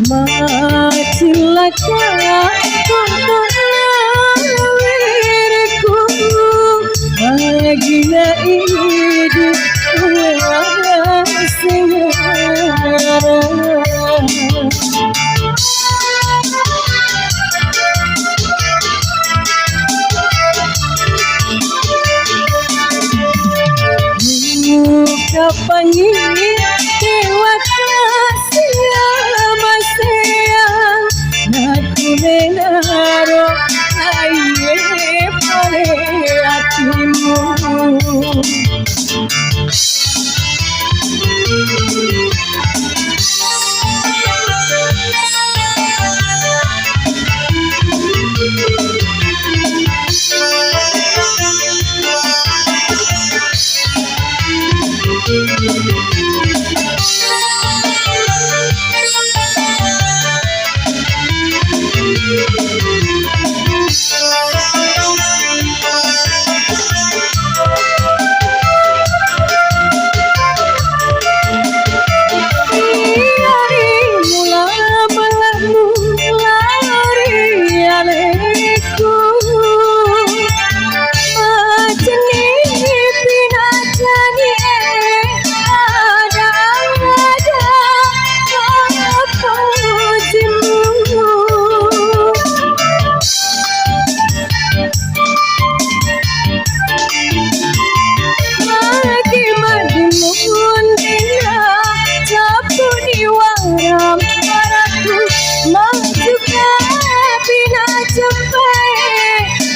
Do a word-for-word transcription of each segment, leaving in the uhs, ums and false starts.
Macillaka tongtong lawerekku, magina idi uwasengara. Mukapangi dewata siamasea, nakumenaro aiye pale atimu.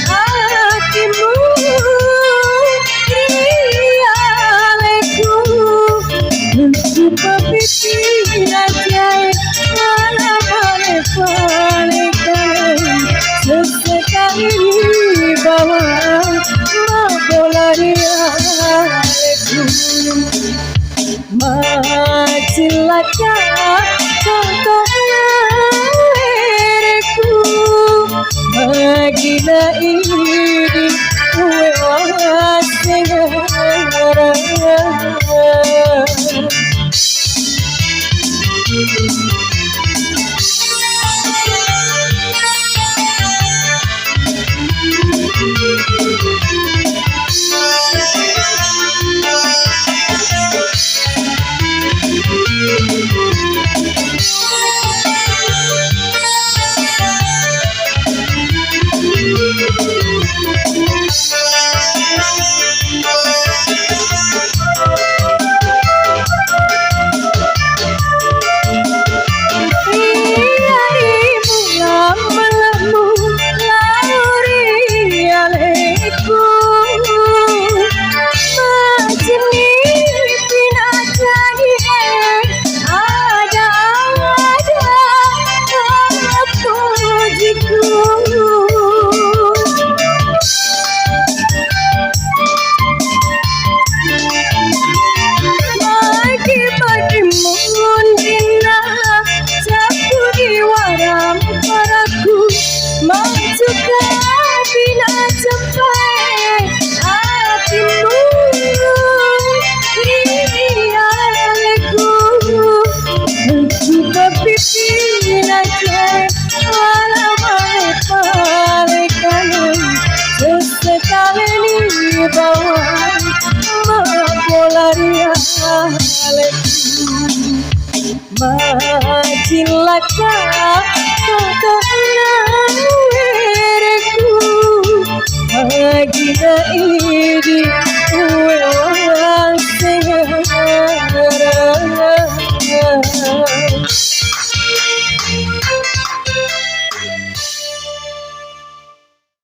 Atimu ri aleku, kupapiti najai ala pale-pale kale, sesekali bawa mabola ri aleku. Macillaka tongtong lawerekku, magina idi uwe wasengara. Magi-magi mundinna cappu di warang paraku, mancuka bina cepai atimu ri aleku. Suka pipi nace wala male pale kale, sesekale ni bawang mabola ri aleku. Macillaka tongtong lawerekku, magina idi